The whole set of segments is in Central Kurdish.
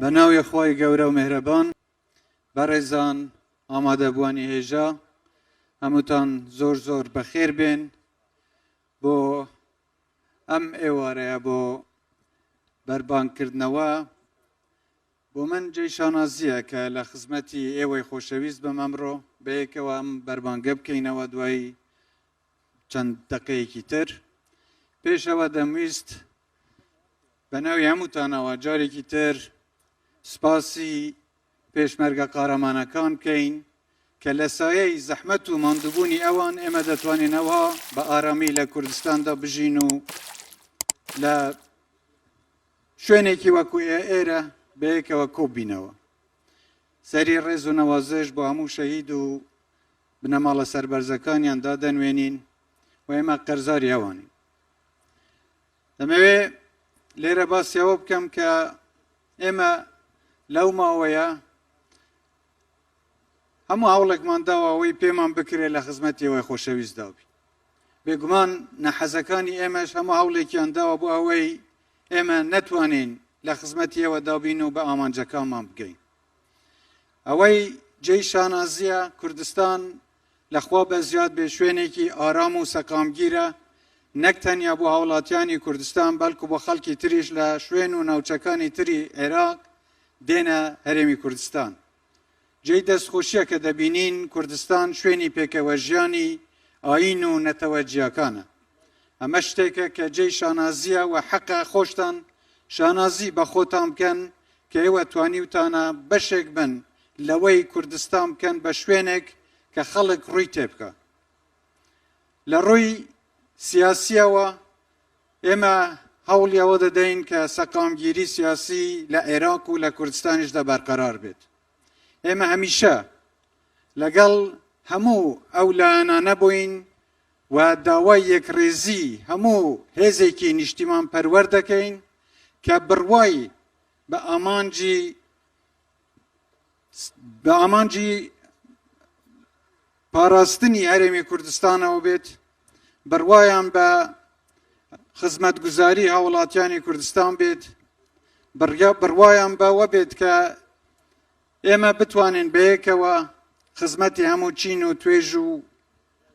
بە ناوی خوای گەورە و مێهرەبان. بەڕێزان ئامادەبووانی هێژا، هەمووتان زۆر زۆر بەخێر بێن بۆ ئەم ئێوارەیە بۆ بەربانگکردنەوە. بۆ من جێی شانازییە کە لە خزمەتی ئێوەی خۆشەویست بم ئەمڕۆ بەیەکەوە ئەم بەربانگە بکەینەوە. دوای چەند دەقەیەکی تر پێشەوە دەمویست بە ناوی هەمووتانەوە جارێکی تر سپاسی پێشمەرگە قارەمانەکان بکەین کە لە سایەی زەحمەت و ماندووبوونی ئەوان ئێمە دەتوانین ئەوها بە ئارامی لە کوردستاندا بژین و لە شوێنێکی وەکو ئێرە بەیەکەوە کۆبینەوە. سەری ڕێز و نەوازش بۆ هەموو شەهید و بنەماڵە سەربەرزەکانیان دادەنوێنین و ئێمە قەرزاری ئەوانین. دەمەوێ لێرە باسی ئەوە بکەم کە ئێمە لەو ماوەیە هەموو هەوڵێکمان داوە ئەوەی پێمان بکرێت لە خزمەتی ئێوەی خۆشەویستدا بین. بێگومان نەحەزەکانی ئێمەش هەموو هەوڵێکیان داوە بۆ ئەوەی ئێمە نەتوانین لە خزمەتی ئێوەدا بین و بە ئامانجەکانمان بگەین. ئەوەی جێی شانازیە کوردستان لەخوا بەزیاد بێ شوێنێکی ئارام و سەقامگیرە، نەک تەنیا بۆ هاوڵاتیانی کوردستان بەڵکو بۆ خەڵکی تریش لە شوێن و ناوچەکانی تری عێراق دێنە هەرێمی کوردستان. جێی دەستخۆشیە کە دەبینین کوردستان شوێنی پێکەوەژیانی ئایین و نەتەوە جیاکانە. ئەمە شتێکە کە جێی شانازیە و حەقە خۆشتان شانازی بە خۆتان بکەن کە ئێوە توانیوتانە بەشێک بن لەوەی کوردستان بکەن بە شوێنێک کە خەڵک ڕووی تێبکا. لە ڕووی سیاسیەوە ئێمە هەوڵی ئەوە دەدەین کە سەقامگیری سیاسی لە عێراق و لە کوردستانیشدا بەرقەرار بێت. ئێمە هەمیشە لەگەڵ هەموو ئەو لایەنانە بووین و داوای یەکڕیزی هەموو هێزێکی نیشتیمانپەروەر دەکەین کە بڕوای بە ئامانجی بە ئامانجی پاراستنی هەرێمی کوردستانەوە بێت، بڕوایان بە خزمەتگوزاری هاوڵاتیانی کوردستان بێت، بڕوایان بەوە بێت کە ئێمە بتوانین بەیەکەوە خزمەتی هەموو چین و توێژ و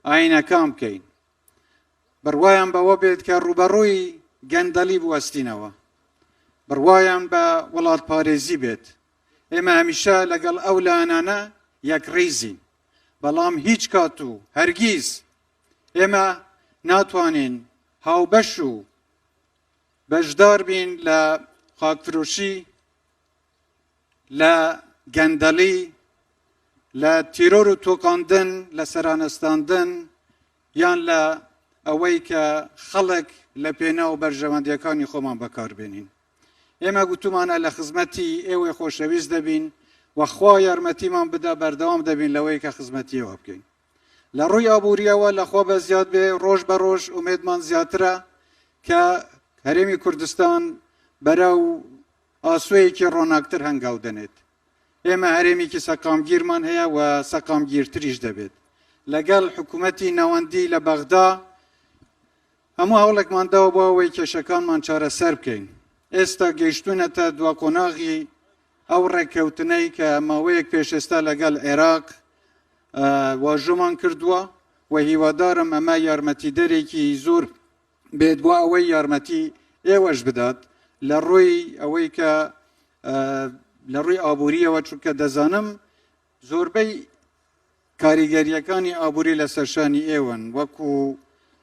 ئاینەکان بکەین، بڕوایان بەوە بێت کە ڕووبەڕووی گەندەڵی بوەستینەوە، بڕوایان بە وڵاتپارێزی بێت. ئێمە هەمیشە لەگەڵ ئەو لایەنانە یەکڕیزین، بەڵام هیچ کات و هەرگیز ئێمە ناتوانین هاوبەش و بەشدار بین لە خاکفرۆشی، لە گەندەڵی، لە تیرۆر و تۆقاندن، لە سەرانەستاندن یان لە ئەوەی کە خەڵک لە پێناو بەرژەوەندیەکانی خۆمان بەکاربێنین. ئێمە گوتومانە لە خزمەتی ئێوەی خۆشەویست دەبین و خوا یارمەتیمان بدا بەردەوام دەبین لەوەی کە خزمەتی ئێوە بکەین. لە ڕووی ئابووریەوە لەخوا بە زیاد بێ ڕۆژ بە ڕۆژ ئومێدمان زیاترە کە هەرێمی کوردستان بەرەو ئاسۆیەکی ڕۆناکتر هەنگاو دەنێت. ئێمە هەرێمێکی سەقامگیرمان هەیە و سەقامگیرتریش دەبێت. لەگەڵ حکوومەتی ناوەندی لە بەغدا هەموو هەوڵێکمان داوە بۆ ئەوەی کێشەکانمان چارەسەر بکەین. ئێستا گەیشتوونەتە دوا قۆناغی ئەو ڕێککەوتنەی کە ماوەیەک پێش ئێستا لەگەڵ عێراق واژۆمان کردووە و هیوادارم ئەمە یارمەتیدەرێکی زۆر بێت بۆ ئەوەی یارمەتی ئێوەش بدات لە ڕووی ئەوەی کە لە ڕووی ئابووریەوە، چونکە دەزانم زۆربەی کاریگەریەکانی ئابووری لە سەرشانی ئێوەن، وەکو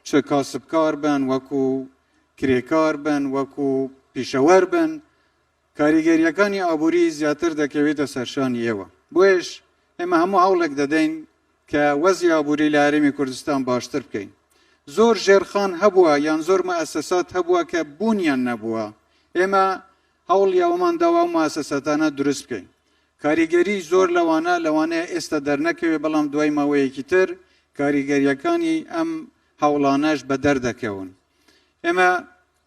چ کاسبکار بن، وەکو کرێکار بن، وەکو پیشەوەر بن، کاریگەریەکانی ئابووری زیاتر دەکەوێتە سەرشانی ئێوە. بۆیش ئێمە هەموو هەوڵێک دەدەین کە وەزی ئابووری لە هەرێمی کوردستان باشتر بکەین. زۆر ژێرخان هەبووە یان زۆر مؤسسات هەبووە کە بوونیان نەبووە، ئێمە هەوڵی ئەوەمان داوە ئەو مؤسساتانە دروست بکەین. کاریگەری زۆر لەوانە لەوانەیە ئێستا دەرنەکەوێت، بەڵام دوای ماوەیەکی تر کاریگەریەکانی ئەم هەوڵانەش بەدەر دەکەون. ئێمە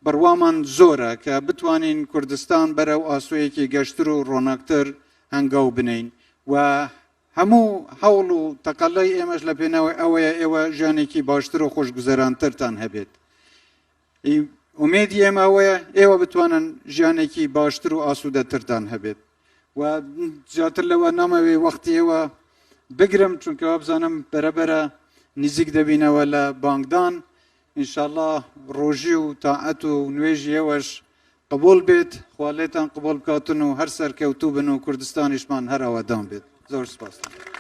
بڕوامان زۆرە کە بتوانین کوردستان بەرەو ئاسۆیەکی گەشتر و ڕۆناکتر هەنگاو بنێین و هەموو هەوڵ و تەقەلای ئێمەش لە پێناوی ئەوەیە ئێوە ژیانێکی باشتر و خۆشگوزەرانترتان هەبێت. ئومێدی ئێمە ئەوەیە ئێوە بتوانن ژیانێکی باشتر و ئاسوودەترتان هەبێت و زیاتر لەوە نامەوێ وەختی ئێوە بگرم، چونکە وابزانم بەرەبەرە نزیک دەبینەوە لە بانگدان. ئینشاءاللە ڕۆژی و تاعەت و نوێژی ئێوەش قبوڵ بێت، خوا لێتان قبوڵ بکاتن و هەر سەرکەوتوو بن و کوردستانیشمان هەر ئاوادان بێت. زۆر سپاستان.